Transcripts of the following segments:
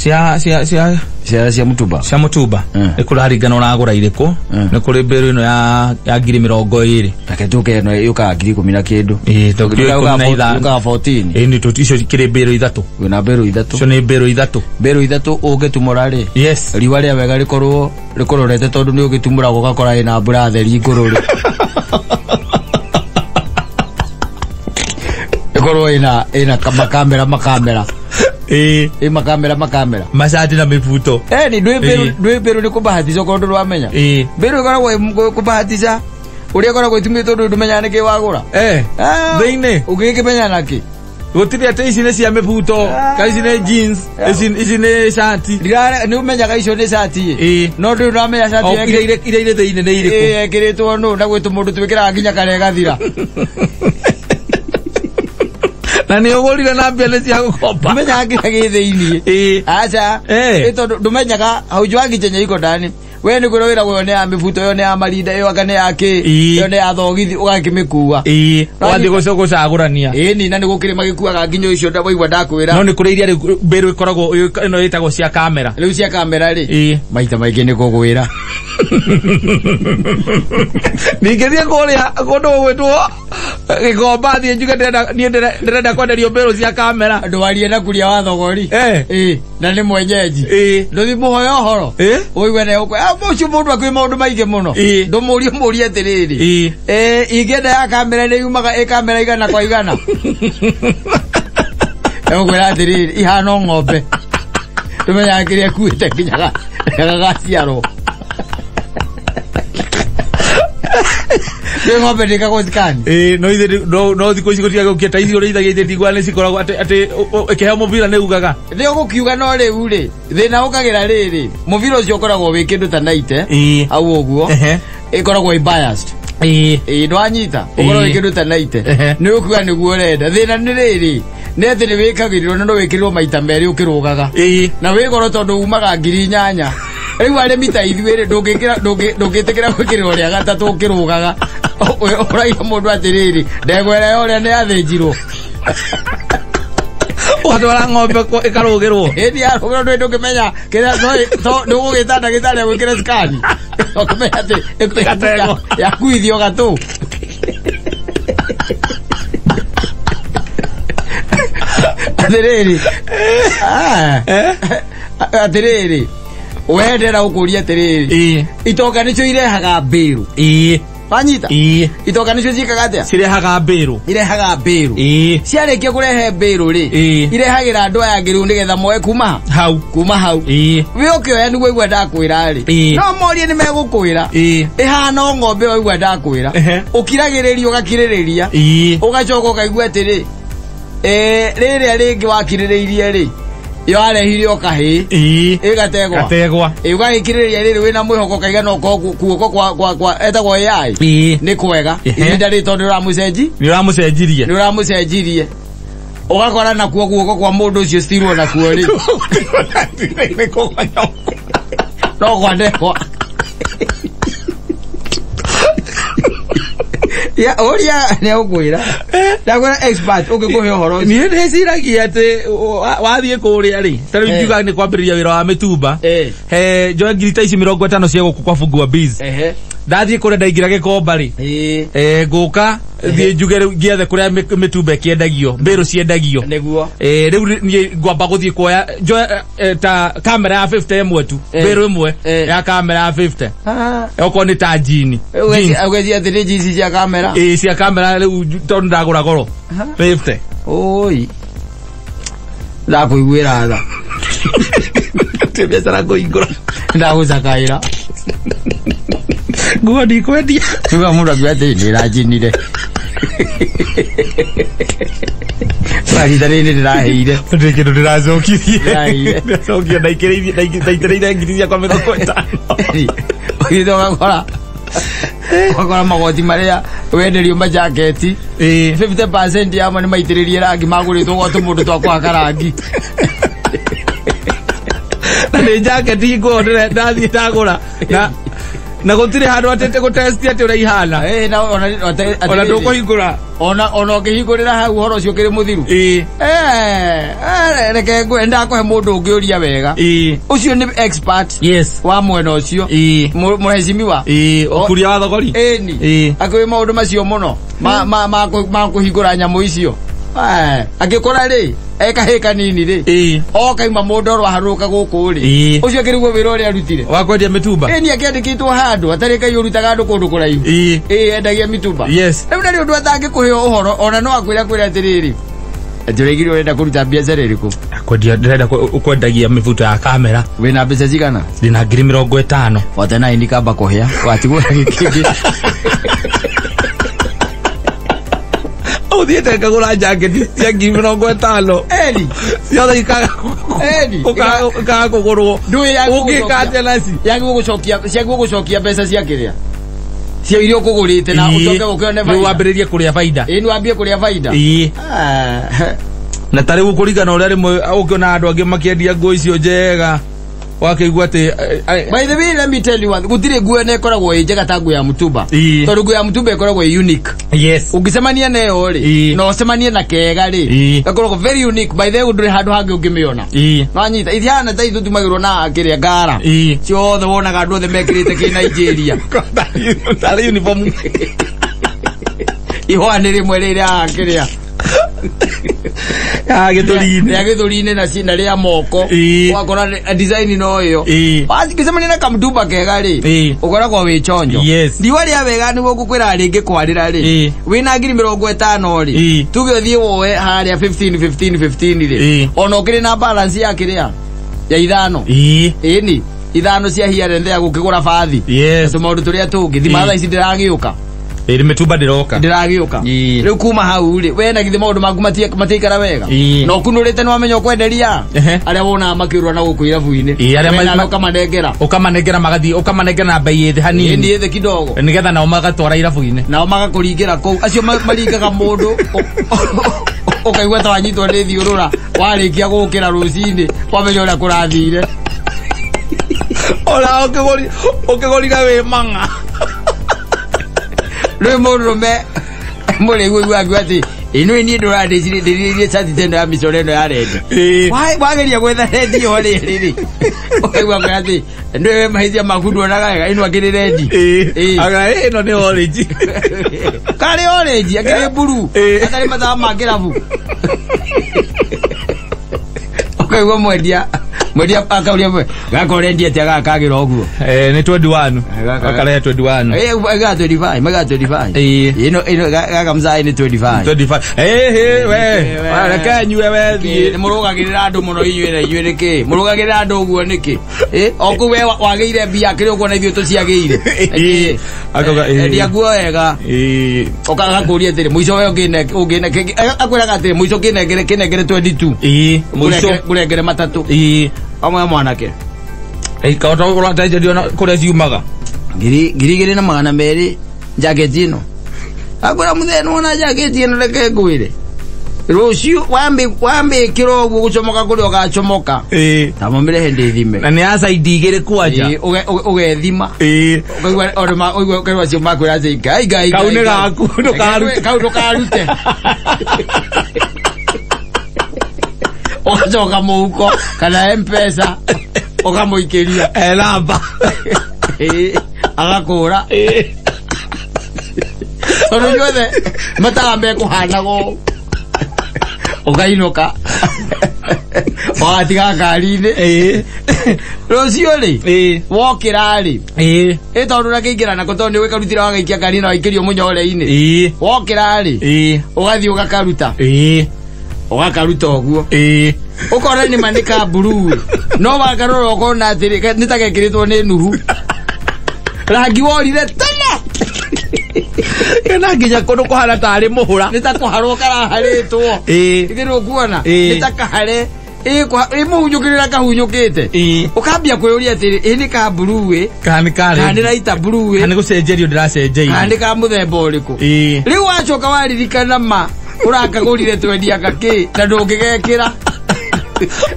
Cia cia cia Cia mutumba. Cia mutumba. Nĩ kũraringana ũragũra irĩkũ. Nĩ kũrĩ mbĩrũ ĩno ya 20,000. Reke tũke ĩno yũkaga 10,000 na kĩndũ. Ĩĩ, to 15,000. Yũkaga 14. Ĩĩ, nĩ icio ikĩrĩ mbĩrũ ithatũ. Wĩna mbĩrũ ithatũ. Icio nĩ mbĩrũ ithatũ. Mbĩrũ ithatũ ũngĩtumũra rĩ. Yes. Riũa rĩa wega rĩkorwo rĩkũrorete tondũ nĩ ũgĩtumũraga ũgakora ĩna mbura theri ngũrũ rĩ. Ĩkorwo ĩna makamera makamera. Ĩĩ. Ĩ makamera makamera. Macati na mĩbuto. Eh, ni ndwĩ mbĩrũ, ndwĩ mbĩrũ nĩ kũbahatisha okorwo ndũrĩ wamenya. Ĩĩ. Mbĩrũ ĩkoragwo ĩ kũbahatisha. Ũrĩa ĩkoragwo ĩtumĩtwo ndũĩ ndũmenyaga nĩkĩ wagũra. Eh. Ah, Thĩinĩ. Ũngĩkĩmenya nakĩ? Gũtirĩ atĩ ici nĩ cia mĩbuto, ka ici nĩ jeans, ici nĩ cati. Ndirare nĩ ũmenyaga icio nĩ cati ĩ. Ĩĩ. No ndũrĩ ũramenya cati O iria irĩ thĩinĩ nĩ irĩkũ? Ĩĩ, ĩkĩrĩtwo nũ na gwĩ tũmũndũ twĩkĩraga nginya karĩa gathira. Na nĩ ũgũrire na mbia nĩ cia gũkomba. Ndũmenyaga nginya gĩ thĩinĩ. Ĩĩ. Aca. Eh. Ĩ tondũ ndũmenyaga haujuangi chenye iko ndani. We nĩ kwĩrwo wĩragwo ĩyo nĩ ya mĩbuto, ĩyo nĩ ya marinda, ĩyo anga nĩ ya kĩ, Ĩĩ. ĩyo nĩ ya thogithi, ũgakĩmĩkua. Ĩĩ. Ũgathiĩ gũcagũrania. Ĩĩ ni na nĩ gũkĩrĩ magĩkuaga nginya icio waigua ndakwĩra. No nĩ kũrĩ iria rĩu mbĩrũ ĩkoragwo ĩno ĩtagwo cia kamera. Rĩu cia kamera rĩ. Ĩĩ. Maita maingĩ nĩ kũgwĩra. Ningĩ thiĩ kũrĩa kũndũ gũgwĩtwo Gĩkomba thiĩ njuge niĩ ndĩrenda kwenderio mbĩrũ cia kamera. Ndwarie na kuria wa thogori. Eh. Ĩĩ, na nĩ mwenyeji. Ĩĩ. Ndũthi mũhoya ũhoro. Ĩĩ. Ũigue nĩ ũkwe. Ah, ũcio mũndũ akwĩ maũndũ maingĩ mũno. Ĩĩ. Ndũmũrie mũrie atĩrĩrĩ. Ĩĩ. Ĩĩ, ingĩenda ya kamera nĩ yumaga ĩ kamera igana kwa igana. Egũkwĩra atĩrĩrĩ, ihana o ng'ombe. Ndũmenyaga kĩrĩa ĩkuĩte nginya gagaciarwo. Nĩ ng'ombe ndĩkagwo thikani. Ĩĩ, no ithe no thikũ ici gũtiga gũkia ta ici ũrĩithagia ithe ndigwa nĩ cikoragwo atĩ ĩkĩheo mũbira nĩ ugaga. Nĩ ũgũkiuga no rĩu rĩ, thĩna ũkagĩra rĩrĩ, mũbira ũcio ũkoragwo wĩ kĩndũ ta naite. Ĩĩ. Hau ũguo. Ehe. Ĩkoragwo ĩ biased. Ĩĩ. Ĩĩ, ndwanyita. Ũkoragwo wĩ Ĩĩ. kĩndũ ta naite. Ehe. Nĩ ũkuga nĩguo ũrenda. Thĩna nĩ rĩrĩ, nĩ atĩ nĩ wĩkagĩrĩrwo na no wĩkĩrĩrwo maita merĩ ũkĩrũgaga. Ĩĩ. Na wĩ goro tondũ umaga 8,000. Rĩu arĩmi ta ithuĩ rĩ, ndũngĩtĩkĩra gwĩkĩrĩrwo rĩa gatatũ ũkĩrũgaga. Ũraiga mũndũ atĩrĩrĩ, ndegwa ĩrĩa yorĩa nĩ yathĩnjirwo. Ũgatwara ng'ombe ĩkarũgĩrwo. Ĩni yarũgĩrwo ndũĩ ndũngĩmenya kĩrĩa ndũgũgĩta ndagĩtarĩ agwĩkĩre scan. Ũkĩmenya atĩ Ĩgategwo. yakuithio gatũ. Atĩrĩrĩ. Ah. Atĩrĩrĩ. We ndĩrenda gũkũria atĩrĩrĩ. Ĩĩ. Itonga nĩcio irehaga mbĩrũ. Ĩĩ. Wanyita? Ĩĩ. Itonga nĩcio ciĩkaga atĩa? Cirehaga mbĩrũ. Irehaga mbĩrũ. Ĩĩ. Ciarĩkia kũrehe mbĩrũ rĩ, Ĩĩ. irehagĩra andũ aya angĩ rĩu nĩgetha moe kuma ha? Hau. Kuma hau. Ĩĩ. We ũkĩoya nĩguo waigua ndakwĩra rĩ. Ĩĩ. No morie nĩ megũkwĩra. Ĩĩ. Ĩhana o ng'ombe waigua ndakwĩra. Ehe. Ũkiragĩrĩria ũgakirĩrĩria. Ĩĩ. Ũgacoka ũkaigua atĩrĩ, rĩrĩa rĩngĩ wakirĩrĩirie rĩ, yo arehire o kahĩĩ. Ĩĩ. Ĩgategwa. Gategwa. Ĩ, ũgagĩkirĩrĩria rĩrĩ wĩna mwĩhoko ũkaiga no korwo guoko kwa etagwo AI. Ĩĩ. Nĩ kwega. Ehe. Ihinda rĩrĩ tondũ nĩ ũramũcenji. Nĩ ũramũcenjirie. Nĩ ũramũcenjirie. Ũgakora nakuo guoko kwa mũndũ ũcio citirwo nakuo rĩ. No kwa ndegwa. Ya, ũria nĩ egũkwĩra. Ndakwĩra expert ũngĩkũhe ũhoro ũcio. Niĩ ndĩciragia atĩ wathiĩ kũrĩa rĩ, ta rĩu Eh. ngiuga nĩ kwambĩrĩria wĩra wa mĩtumba. Eh. He njoe ngiri ta ici 50 cia gũkũ kwa Fungua Biz. Ehe. Ndathiĩ kũrĩa ndaingĩra Gĩkomba rĩ. Ĩĩ. Ngũka thiĩ njuge rĩu ngĩethe kũrĩa mĩtumba ĩkĩendagio, mbĩrũ ciendagio. Nĩguo. Rĩu niĩ ngwamba gũthiĩ kuoya njoe ta kamera ya 50 ĩmwe tu, Eh. mbĩrũ ĩmwe Eh. ya kamera ya 50. Ah. Okorwo nĩ ta jini. Jeans. Ũgeci atĩ nĩ jeans cia kamera. Ĩĩ, cia kamera rĩu tondũ ndagũra goro. 50. Oi. Ndakũiguĩra tha. Ti biacara ngũhingũra. Ndagũcakaĩra. Nguo ndikwendia. Tuga mũndũ akiuga atĩ nĩ ĩranjinire. Rita rĩrĩ ndĩraheire. Ndĩ kĩndũ ndĩracokirie. Ndĩraheire. Ndĩracokia ndaitĩrĩire ngiri ciakwa 50. Ũgĩthiĩ ũgakora. Ũgakora magoti marĩa wenderio majaketi. Ĩĩ. 50% yamo nĩ maitĩrĩrie rangi magũrĩtwo gwa tũmũndũ twa kũhaka rangi. Na nĩ jaketi nguo ndathiĩ ndagũra. Na Na gũtirĩ handũ atĩte gũtesti atĩ ũrĩa ihana. Na ona Ona ndũkũhingũra. Ona ũkĩhingũrĩra hau ũhoro ũcio ũkĩrĩ mũthiru. Reke ngwĩre ndakũhe mũndũ ũngĩũria wega. Ũcio nĩ expert. Yes. Wa mwena ũcio. Mũhecimiwa. Ũkuria wa thogori. Ĩni. Akĩũĩ maũndũ macio mũno. Ma kũhingũra nyamũ icio. Angĩkora rĩ ekahĩ kanini rĩ okaima mũndũ oro aharũrũka gũkũ rĩ ũcio akĩrigwo wĩra ũrĩa arutire wa kwendia mĩtumba. Ĩni akĩandĩkĩtwo handũ atarĩ Ngai ũrutaga andũ kũndũ kũraihu. Endagia mĩtumba. Yes. Rĩu ndarĩ ũndũ atangĩkũhe ũhoro ona no akwĩre kwĩra atĩrĩrĩ atĩ ũraigire ũrenda kũruta biacara ĩrĩkũ. Kwendia ndĩrenda kwendagia mĩbuto ya kamera. Wĩna mbeca cigana? Ndĩna 50,000. 49 kamba kũhĩa watigwo na gĩkĩngĩ. Uthiĩte ngagũra jaketi cia 50,000. Eni. Ciothe ikaga ũkaga kũgũrwo. Ũngĩka atĩa naci? Ciagĩrĩirwo gũcokia mbeca cia kĩrĩa cia iria ũkũgũrĩte na ũcoke ũkĩone baida. Rĩu wambĩrĩrie kũrĩa baida. Ĩĩ nĩwambie kũrĩa baida. Na ta rĩu kũringana ũrĩa rĩmwe ũkĩona andũ angĩ makĩendia nguo icio njega wakĩigua atĩ by the way let me tell you one gũtirĩ nguo ĩno ĩkoragwo ĩ njega ta nguo ya mũtumba. Tondũ nguo ya mũtumba ĩkoragwo ĩ unique. Yes. Ũngĩcemania nayo rĩ na ũcemanie na kega rĩ gakoragwo very unique. By the way ndũrĩ handũ hangĩ ũngĩmĩona. Nwanyita ithihana ta itũ tumagĩrwo na kĩrĩa ngara ciothe wonaga andũ othe mekĩrĩte kĩ Nigeria. Tarĩ uniform. Ihũa nĩ rĩmwe rĩrĩa kĩrĩa gĩthũri-inĩ. Rĩa gĩthũri-inĩ na rĩa moko. Ũgakora design no ĩyo. Wacigĩcemania na kamũtumba kega rĩ ũkoragwo wĩ chonjo. Riũa rĩa wega nĩguo ngũkwĩra rĩngĩ kwarĩra rĩ wĩna 50,000 rĩ tuge ũthiĩ woe harĩa 15 15 15 rĩ ona ũkĩrĩ na balance ya kĩrĩa ya ithano. Ĩni ithano cia here and there gũkĩgũra bathi. Tũmaũndũ tũrĩa tũngĩ thima thaa ici ndĩragĩũka. Ĩrĩ mĩtumba ndĩroka. Ndĩragĩũka. Rĩu kuma hau rĩ we na githĩ maũndũ maku matiikara wega. Na ũkunũrĩte nĩwamenya ũkwenderia arĩa wonaga makĩũrũra na gũkũ irabu-inĩ. Arĩa ũkamanengera. Ũkamanengera magathiĩ ũkamanengera na bei ĩthĩ hanini. Ĩni ĩthĩ kidogo. Nĩgetha nao magatwara irabu-inĩ. Nao magakũringĩra kũu. Acio maringaga mũndũ ũkaigua ta wanyitwo nĩ thiũrũra warĩkia gũkĩra rũcinĩ wamenya ũrĩa kũrathire. Ona ũkĩgũrire wĩ mang'a. Rĩu mũndũrũme mũrĩgu ũiguaga akiuga atĩ ĩno niĩ ndũrandĩcirĩrie cati ta ĩno ya mĩcoro ĩno ya rendi. Wageria gwetha rendi ĩyo rĩrĩ rĩ ũkaigua akwĩra atĩ nĩwe mahĩtia maku nduonaga wega ĩno akĩrĩ rendi. Anga ĩno nĩ orange. Karĩ orange akĩrĩ mburu atarĩ mathaa ma kĩrabu. Ũkaigua mwendia akauria mwe gaka ũrendia atĩa gaka kagĩra ũguo. Nĩ 21. Gakarehe 21. Ga 25 maga 25. Ĩno gaka mzai nĩ 25. 25. We reke nyue we thiĩ. Nĩ mũrũgagĩrĩra andũ mũno inyuĩ na inyuĩ nĩkĩ? Mũrũgagĩrĩra andũ ũguo nĩkĩ? O kũu we wagĩire mbia kĩrĩ ũguo na ithuĩ tũciagĩire. Akauga endia nguo wega. Ũkagakũria atĩrĩ mũico we ũngĩne akwĩraga atĩrĩ mũico kĩnengere 22. Mũico ngũrengere matatũ. Amwe mwanake. Kaota ũratenjerio kũrĩa ciumaga. 2,200 jaketi ĩno. Akwĩra mũthee nĩwona jaketi ĩno reke ngwĩre. Rũciũ wambĩkĩra ũguo gũcomoka kũrĩa ũgacomoka. Ta mũmĩrehe ndĩthime. Na nĩ ya saidi igĩrĩ kwanja. Ũgethima. Ũkaigua ũkaigua ũkaigua acio makwĩra atĩ Ngai Ngai. Kau nĩ gaku ndũkarute. Kau ndũkarute. Ũgacoka mũhuko kana M-Pesa ũkamũikĩria. Namba. Agakũra. Tondũ inyuothe matawa mekũhanaga ũũ. Ũkainũka. Ũgatiga ngari-inĩ. Rũciũ rĩ wokĩra rĩ ĩ tondũ ũrakĩingĩra nako tondũ nĩ ũgĩkarutĩra wagaikia ngari na waikĩrio mũnyore-inĩ. Wokĩra rĩ ũgathiĩ ũgakaruta. Ũgakaruta ũguo. Ũkona nĩ ma nĩ ka mburuu no wakarora ũkona atĩrĩ nĩ ta gekĩrĩtwo nĩ Nuhu. Rangi worire tene. Kana nginya kũndũ kũhana tarĩ mũhũra. Nĩ ta kũharwo karaharĩtwo. Ithe nĩũkuona nĩ ta kahare ĩ mũhunyũkĩrĩra kahunyũkĩte. Ũkambia kwĩyũria atĩrĩ ĩ nĩ ka mburuu ĩ kana nĩ karĩ kana nĩ raita mburuu ĩ kana nĩ gũcenjerio ndĩracenjeirio kana nĩ ka mũthemba ũrĩkũ. Rĩu wacoka waririkana ma ũrakagũrire twendia gakĩ na ndũngĩgekĩra.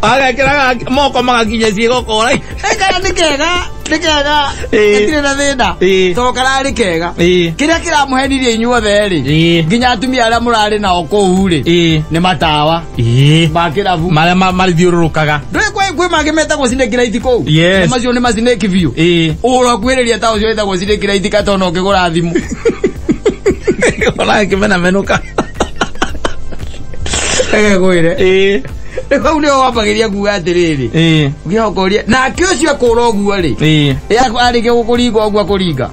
Agekĩraga moko magakinya ciĩgokora. Kana nĩ kega, nĩ kega. Gatirĩ na thĩna. Tondũ kararĩ kega. Kĩrĩa kĩramũhenirie inyuothe rĩ, nginya atumia arĩa mũrarĩ nao kũu rĩ, nĩ matawa ma kĩrabu marĩa marithiũrũrũkaga. Ndũĩ kwĩ mangĩ metagwo snake light kũu? Yes. Macio nĩ ma snake biũ. Ũrakuhĩrĩria ta ũcio wĩtagwo snake light katona ũkĩgũra thimũ. Ona kĩmenamenũka. Reke ngwĩre. Rĩu hau nĩho wambagĩria kuga atĩrĩrĩ. Ũkĩhoka nake ũcio akũra ũguo rĩ. Arĩkia gũkũringa ũguo akũringa.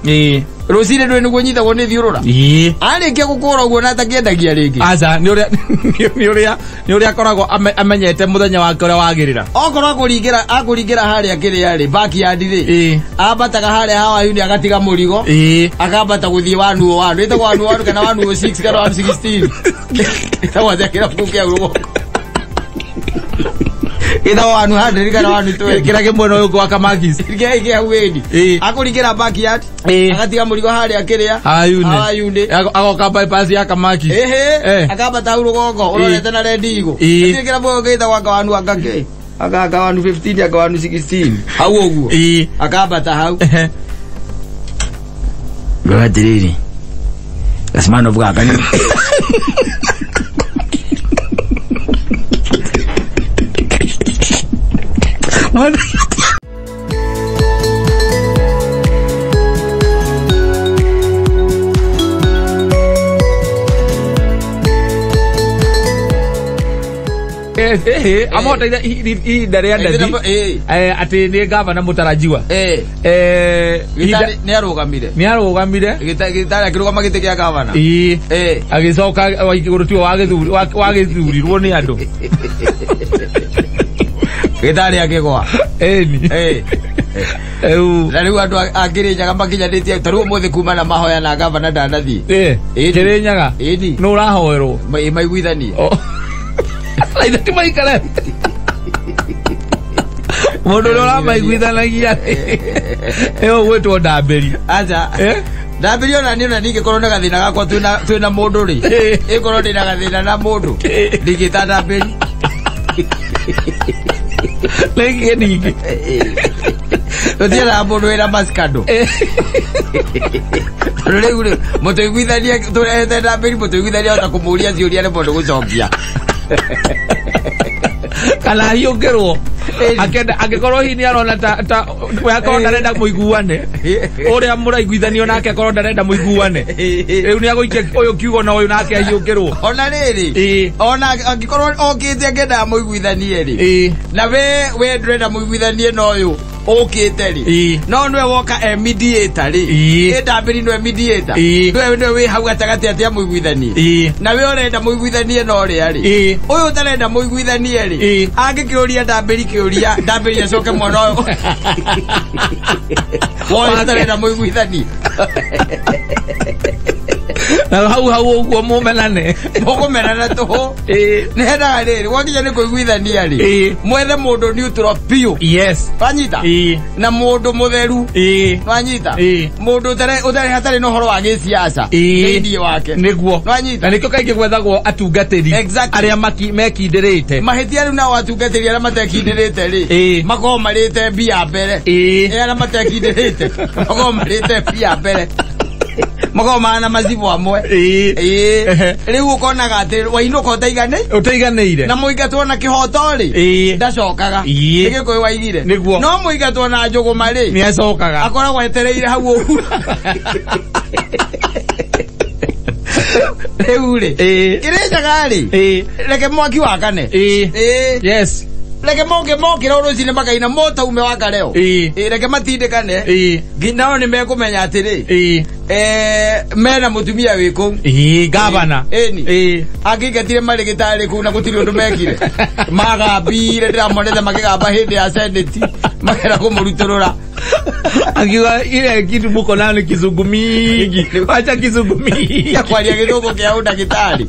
Rũcinĩ ndũĩ nĩguo nyitagwo nĩ thiũrũra. Arĩkia gũkũra ũguo na atakĩendagia rĩngĩ. Aca, nĩ ũrĩa akoragwo amenyete mũthenya wake ũrĩa wagĩrĩra. Okorwo akũringĩra harĩa kĩrĩa rĩ, backyard rĩ. Ambataga harĩa hawa-inĩ agatiga mũrigo. Akambata gũthiĩ 101. Ĩtagwo 101 kana 106 kana 116. Ĩtagwo atĩa kĩrabu kĩa rũgongo? Ĩtagwo 100 kana 120. Kĩrĩa kĩ mwena ũyũ wa Kamakis. Kĩrĩa hau ĩni. Akũringĩra backyard. Agatiga mũrigo harĩa kĩrĩa. Hayune. Agoka bypass ya Kamakis. Akambata hau rũgongo ũrorete na rendi igũ. Gĩtirĩ kĩrabu gĩtagwo anga 1 anga kĩ. Anga 115 anga 116. Hau ũguo. Akambata hau. Ngoja atĩrĩrĩ. Gacimanov gaka nĩ Amũhoteire ihinda rĩa Ndathi atĩ nĩ gavana mũtarajiwa. Nĩ arũgamire. Nĩ arũgamire. Gĩtarĩ akĩrũgama gĩtĩ kĩa gavana. Agĩcoka gũtuo wagĩthurirwo nĩ andũ. Gĩtarĩ akĩgwa. Ĩni. Na rĩu andũ a Kĩrĩnyaga makinyanĩtie ta rĩu ũmũthĩ kuma na mahoya na gavana ndanathiĩ. Kĩrĩnyaga? Ĩni. Nũ ũrahoerwo? Maiguithanie. Ithe ti maikare. Mũndũ ũrĩa ũramaiguithanagia nĩwe ũgwĩtwo Ndambĩri. Aca. Ndambĩri ona niĩ ona ningĩkorwo na gathĩna gakwa twĩna mũndũ rĩ. Ĩkorwo ndĩna gathĩna na mũndũ. Ndingĩta Ndambĩri. Rĩngĩ ningĩ. Tũtiendaga mũndũ wĩna mascando. Tondũ rĩu rĩ, mũtũiguithanie tũrehete Ndambĩri mũtũiguithanie ahota kũmũria ciũria nĩ mũndũ gũcokia. Kana ahiũkĩrwo. Akenda angĩkorwo hihi nĩ arona ta we akorwo ndarenda mũiguane. Ũrĩa mũraiguithanio nake akorwo ndarenda mũiguane. Rĩu nĩ agũikia ũyũ kiugo na ũyũ nake ahiũkĩrwo. Ona rĩrĩ. Ona angĩkorwo okĩte angĩendaga mũiguithanie rĩ. Na we ndũrenda mũiguithanie na ũyũ ũkĩte rĩ. No nĩwe woka e mediator rĩ. Ndambĩri nĩwe mediator. Nĩwe wĩ hau gatagatĩ atĩ amũiguithanie. Na we ũrenda mũiguithanie na ũrĩa rĩ. Ũyũ ũtarenda mũiguithanie rĩ. Angĩkĩũria Ndambĩri kĩũria, Ndambĩri acoke mwena ũyũ. Woyũ ũtarenda mũiguithanie. Na hau hau ũguo mũmenane. Mũkũmenana tũhũ. Nĩ hendaga rĩrĩ, gwakinya nĩ kũiguithania rĩ. Mwethe mũndũ neutral biũ. Yes. Wanyita? Na mũndũ mũtheru. Wanyita? Mũndũ ũtarĩ hatarĩ na ũhoro wa gĩsiasa thĩinĩ wake. Nĩguo. Wanyita? Na nĩkĩo kaingĩ gwethagwo atungatĩri arĩa mekindĩrĩte. Mahĩtia rĩu nao atungatĩri arĩa matekindĩrĩte rĩ, makoragwo marĩte mbia mbere. Arĩa matekindĩrĩte makoragwo marĩte mbia mbere. Makoragwo mahana macibũ amwe. Rĩu ũkonaga atĩ wainũka ũtaiganĩire. Na mũingatwo na kĩhoto rĩ, ndacokaga. Nĩ Gĩkũyũ waigire. Nĩguo. No mũingatwo na njũgũma rĩ, nĩ acokaga. Akoragwo etereire hau ũguo. Rĩu rĩ, Kĩrĩnyaga rĩ, reke mwaki wakane. Yes. Reke mokĩra rũcinĩ makaina motaume wakareo. Reke matindĩkane. Nao nĩ mekũmenya atĩrĩ, mena mũtumia wĩ kũu. Gavana. Ĩni. Angĩingatire marĩ gĩtarĩ kũu na gũtirĩ ũndũ mekire. Magambire ndĩramonete makĩgamba hĩndĩ ya Senate makera kũmũrutũrũra. Akiuga ile kitu muko nayo ni kizungu mingi. Wacha kizungu mingi. Ya kwaria gĩthũngũ kĩa ũndagĩtarĩ.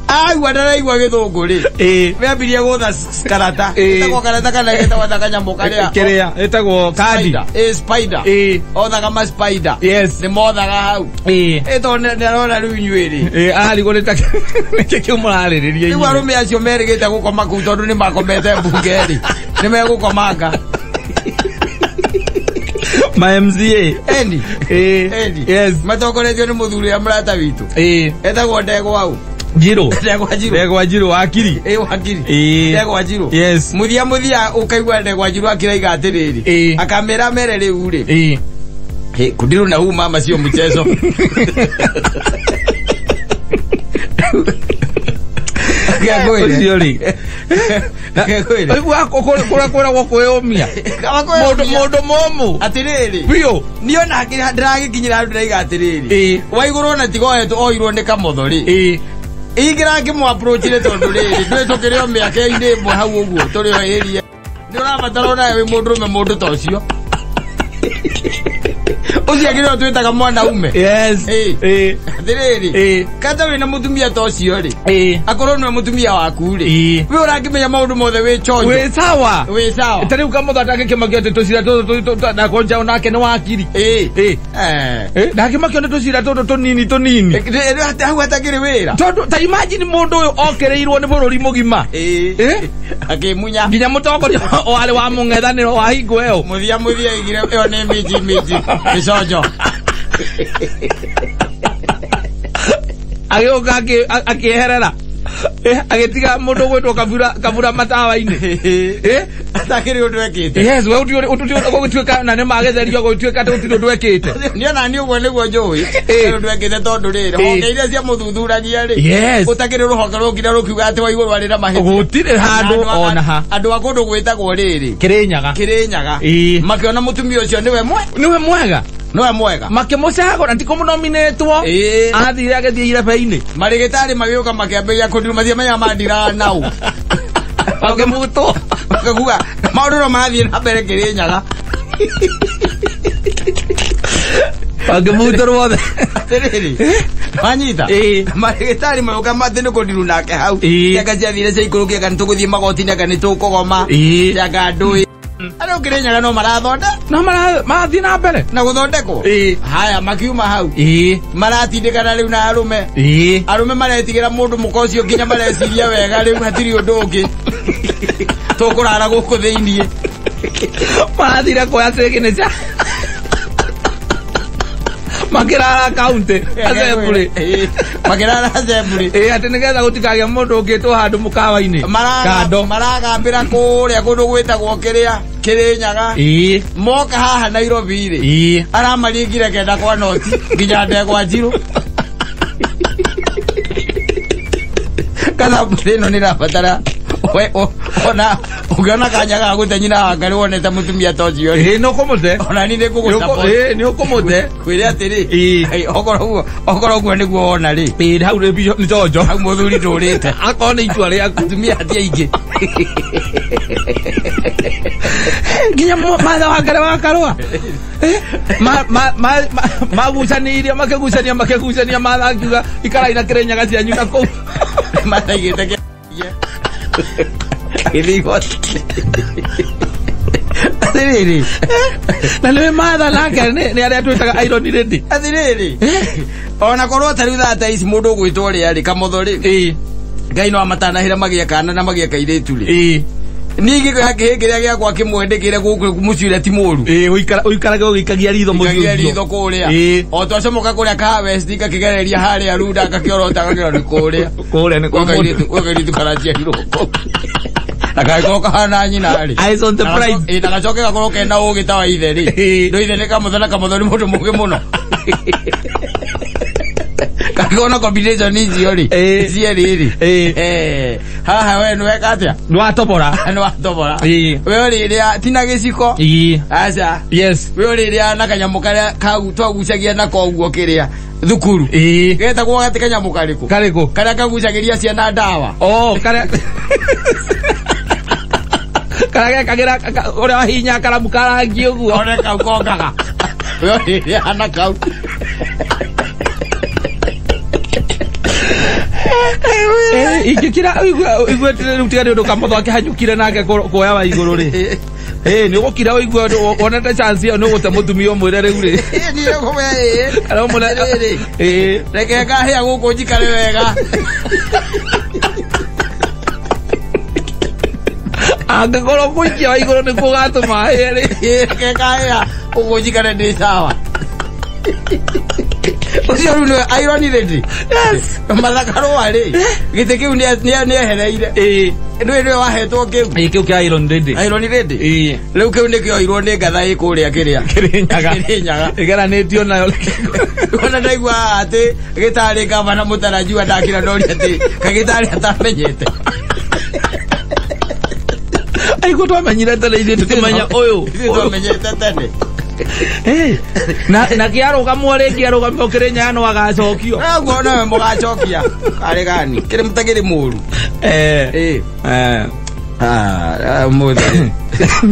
Aigua ndaraigua gĩthũngũ rĩ. Wambirie gũtha karata. Ĩtagwo karata kana ĩtagwo ta kanyamũ karĩa. Kĩrĩa ĩtagwo kandi. Spider. Othaga ma spider. Yes. Nĩ mothaga hau. Tondũ nĩ arona rĩu inyuĩ rĩ. Ararigwo nĩ ta nĩkĩ kĩu mũrarĩrĩria inyuĩ. Rĩu arũme acio merĩgĩte gũkoma kũu tondũ nĩ makomete mbunge rĩ. Nĩ megũkomanga. Ma MCA. Endi. Yes. Matongoretio nĩ mũthuri ũrĩa mũrata witũ. Etagwo Ndegwa hau. Njirũ. Ndegwa Njirũ. Ndegwa Njirũ wakiri. Wakiri. Ndegwa Njirũ. Yes. Mũthia mũthia ũkaigua Ndegwa Njirũ akĩraiga atĩrĩrĩ. Akamera mere rĩu rĩ. Kudiru na huu mama sio mchezo. Ũcio rĩ. Kũrĩa kwĩragwo kwĩyũmia. Mũndũ mũmũ. Atĩrĩrĩ. Biũ. Niĩ ona ndĩragĩkinyĩra handũ ndĩraiga atĩrĩrĩ. Waigũrũ ona tiga oirwo nĩ Kamotho rĩ. Ingĩrakĩmũ approach-ire tondũ rĩrĩ ndũĩ tũkĩrĩ o mĩaka-inĩ ĩmwe hau ũguo tũrĩ o area. Nĩ ũrabatara onawe wĩ mũndũrũme mũndũ ta ũcio. Ũcio akĩrĩ o twĩtaga mwanaume. Yes. Atĩrĩrĩ. Kata wĩna mũtumia ta ũcio rĩ. Akorwo nĩwe mũtumia waku rĩ. We ũrakĩmenya maũndũ mothe wĩ chonjo. Wĩ sawa. Wĩ sawa. Ta rĩu Kamotho atangĩkĩmakio atĩ tũcira tũtũ ndakonja onake nĩ wakiri. Ndangĩmakio nĩ tũcira tũtũ tũnini tũnini. Hau hatakĩrĩ wĩra. Tondũ ta imagine mũndũ ũyũ okĩrĩirwo nĩ bũrũri mũgima. Akĩmunya. Nginya mũtongoria warĩ wa mũng'ethanĩro wa hingo ĩyo. Mũthia mũthia aigire ĩyo nĩ mĩnji mĩnji mĩconjo. Agĩũka akĩeherera. Agĩtiga mũndũ ũgwĩtwo Kabura matawa-inĩ. Atakĩrĩ ũndũ ekĩte. Yes, we gũgĩtuĩka na nĩ magetherio gũgĩtuĩka atĩ gũtirĩ ũndũ ekĩte. Niĩ ona niĩ ũguo nĩguo njũĩ. Ũndũ ekĩte tondũ rĩrĩ honge iria ciamũthuthuragia rĩ. Yes. Gũtakĩrĩ rũhonge rũngire rũkiuga atĩ Waigũrũ arĩ na mahĩtia. Gũtirĩ handũ ona ha. Andũ a kũndũ gwĩtagwo rĩrĩ. Kĩrĩnyaga. Kĩrĩnyaga. Makĩona mũtumia ũcio nĩwe Nĩwe mwega. Nĩwe mwega. Makĩmũcagũra ti kũmũnominĩtwo. Athire agĩthiĩ irebe-inĩ. Marĩgĩtarĩ magĩũka makĩambĩrĩria kũndiruma matiamenyaga mandiraga nau. Makĩmutwo. Makaguga maũndũ no marathiĩ na mbere Kĩrĩnyaga. Makĩmutũrwo othe. Atĩrĩrĩ. Wanyita. Marĩgĩtarĩ magĩũka matĩ nĩ kũndiru nake hau. Cianga ciathire ciaikũrũkia anga nĩ tũgũthiĩ magoti-inĩ anga nĩ tũkũgoma. Cianga ndũĩ. Arĩa Kĩrĩnyaga no marathonda. No marathiĩ na mbere. Na gũthondekwo. Haya makiuma hau. Maratindĩkana rĩu na arũme. Arũme maretigĩra mũndũ mũka ũcio nginya mareciria wega rĩu hatirĩ ũndũ ũngĩ. Tũkũrara gũkũ thĩiniĩ. Marathire kuoya signature. Makĩrara county assembly. Makĩrara assembly. Atĩ nĩgetha gũtikagĩa mũndũ ũngĩtwo handũ mũkawa-inĩ. Kando. Maragambĩra kũrĩa kũndũ gwĩtagwo kĩrĩa Kĩrĩnyaga. Moka haha Nairobi rĩ. Aramaringire kenda kwa noti nginya Ndegwa Njirũ. Kana ĩno nĩ ĩrabatara ona ũngĩona kanya ga gũte nyina wa Ngarĩ wonete mũtumia ta ũcio rĩ. Nĩ ũkũmũte. Ona niĩ nĩ ngũgũsupport. Nĩ ũkũmũte. Kwĩre atĩrĩ. Okorwo ũguo nĩguo wona rĩ. Hau nĩ chonjo. Hau mũthuri ndũrĩte. Akorwo nĩ itua rĩaku. Atumia ti aingĩ. Nginya Martha wa Ngarĩ wa Karũa. Magucanirie makĩgucania makĩgucania Martha akiuga ikarai na Kĩrĩnyaga cianyu na kũu. Martha aigĩte gĩthiĩ igoti. Atĩrĩrĩ. Na nĩwe Martha nake nĩ arĩa twĩtaga Iron Lady. Atĩrĩrĩ. Ona korwo ta rĩu thaa ta ici mũndũ ũgwĩtwo ũrĩa rĩ Kamotho rĩ. Ngai no amatanahĩre magĩe kana na magĩe kairĩtu rĩ. Ningĩ kĩhĩ kĩrĩa gĩakwa kĩmwendekire gũkũ mũciĩ ũrĩa ti mũũru. Ũikarage ũgĩikagia ritho mũciĩ ũcio. Ritho kũrĩa. O twacomoka kũrĩa Kahawa West ngakĩgereria harĩa Runda ngakĩorota ngakĩrora nĩ kũrĩa. Kũrĩa nĩ kwa mũndũ. Gwa kairĩtu karaciarirwo kũu. Na gagĩkorwo kahana nyina rĩ. Eyes on the prize. Na gacoke gakorwo kena ũgĩ ta wa ithe rĩ. Ndũ ithe nĩ Kamotho na Kamotho nĩ mũndũ mũũgĩ mũno. Kangĩkorwo combination icio rĩ. Cierĩ rĩ. Haha we nĩweka atĩa? Nĩwatobora. Nĩwatobora. We ũrĩrĩa ti na gĩciko. Aca. Yes. We ũrĩrĩa na kanyamũ karĩa kau twagucagia nako ũguo kĩrĩa thukuru. Getagwo gatĩ kanyamũ karĩkũ? Karĩkũ? Karĩa kagucagĩria ciana ndawa. Oh, karĩa karĩa gekagĩra ũrĩa wahihinya karamu ka rangi ũguo. One kau kongaga. We ũrĩrĩa na kau. Ingĩkira ũigue rĩu tiga nĩ ũndũ Kamotho akĩhanyũkire nake kuoya wa igũrũ rĩ. Nĩ ũgũkira ũigue wonete chance ĩyo nĩ ũgũte mũtumia ũmwĩre rĩu rĩ. Niĩ ngũmwĩra ĩĩ. Kana ũmwĩre Atĩrĩrĩ. Reke ngahĩa gũkũ njikare wega. Angĩkorwo kũikia wa igũrũ nĩkuo gatũma ahĩe rĩ. Reke ngahĩa gũkũ njikare ndĩ sawa. Ũcio rĩu nĩwe Iron Lady. Yes. Martha Karũa rĩ, gĩtĩ kĩu nĩehereire. Nĩwe nĩwe wahetwo kĩu. Kĩu kĩa Iron Lady. Iron Lady. Rĩu kĩu nĩkĩoirwo nĩ ngatha ĩ kũrĩa kĩrĩa. Kĩrĩnyaga. Kĩrĩnyaga. Ĩgeranĩtio nayo. Ona ndaigua atĩ gĩtarĩ gavana mũtarajua ndakĩra ndoria atĩ kagĩtarĩ atamenyete. Aigua twamenyire tene ithuĩ tũkĩmenya ũyũ. Ithuĩ twamenyete tene. Na kĩarũgamwo rĩngĩ arũgamio Kĩrĩnyaga no agacokio. Naguo nawe mũgacokia. Karĩ gani? Kĩrĩ mũtagĩrĩ mũru. Ah, Mũthĩ.